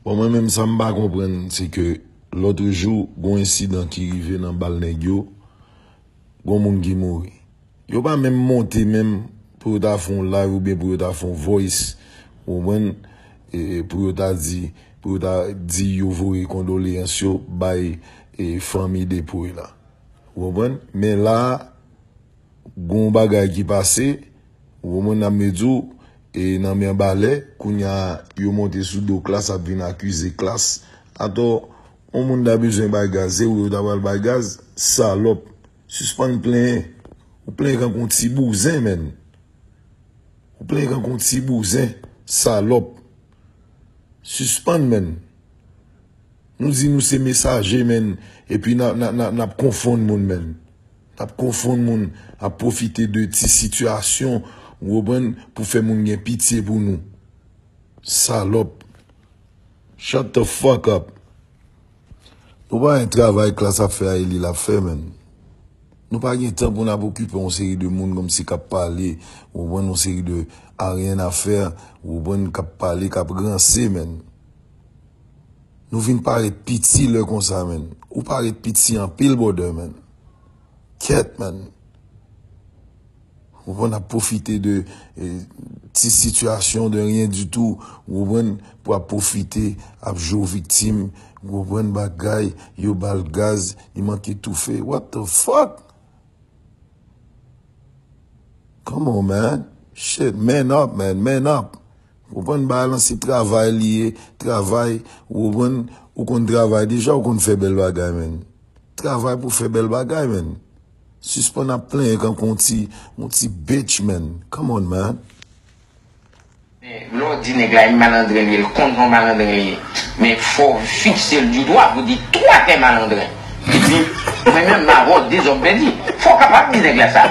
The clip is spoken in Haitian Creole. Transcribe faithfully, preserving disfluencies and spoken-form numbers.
Bon, mwen menm, sa m pa konprann, se ke lòt jou, gon ensidan ki rive nan bal nèg yo, gon moun ki mouri. Yo pa menm monte menm pou yo ta fè yon live oubyen pou yo ta fè yon voice, ou konprann, e, e, pou yo ta di, pou yo ta di yo voye kondoleyans yo bay, e, fanmi depo la. Ou konprann? Men la, gon bagay ki pase, ou konprann, n ap di w, e nan men balè, kounye a, yo monte sou do Klass ap vin akize Klass. Atò, yon moun ta bezwen bay gaz, se ou yo ta pral bay gaz, salòp. Sispann plenyen. Ou plenyen tankou yon ti bouzen, menn. Ou plenyen tankou yon ti bouzen, salòp. Sispann, menn. Nou di nou se mesaje, menn. Epi n a, n a, n a, n ap konfonn moun, menn. N ap konfonn moun, ap pwofite de ti sitiyasyon, ou konprann, pou fè moun gen pitye pou nou. Salòp. Shut the fuck up. Nou pa gen travay Klass ap fè a, e li l ap fè, menn. Nou pa gen tan pou n ap okipe yon seri de moun kòmsi k ap pale, ou konprann, yon seri de aryen afè, ou konprann, k ap pale, k ap ranse, menn. Nou vin parèt piti lè konsa, menn. Ou parèt piti anpil, brother, menn. Kèt, menn. Ou konprann, ap pwofite de, e, ti sitiyasyon de rien du tout, ou konprann, pou ap pwofite, ap jwe w viktim, ou konprann, bagay, yo ba l gaz, li manke toufe. What the fuck? Come on, man. Shit, man up, man, man up. Ou konprann, bagay lan se travay li ye, travay, ou konprann, ou konn travay deja, ou konn fè bèl bagay, menn. Travay pou fè bèl bagay, menn. Sispann ap plenyen tankou yon ti, yon ti bitch, menn. Come on, man. Lè w di nèg la e malandren li ye, l konn se yon malandren li ye. Men fò w fikse l du doigt pou di twa tè malandren. Epi, mwen menm m avè w dezòm pèdi. Fò w kapab di nèg la sa.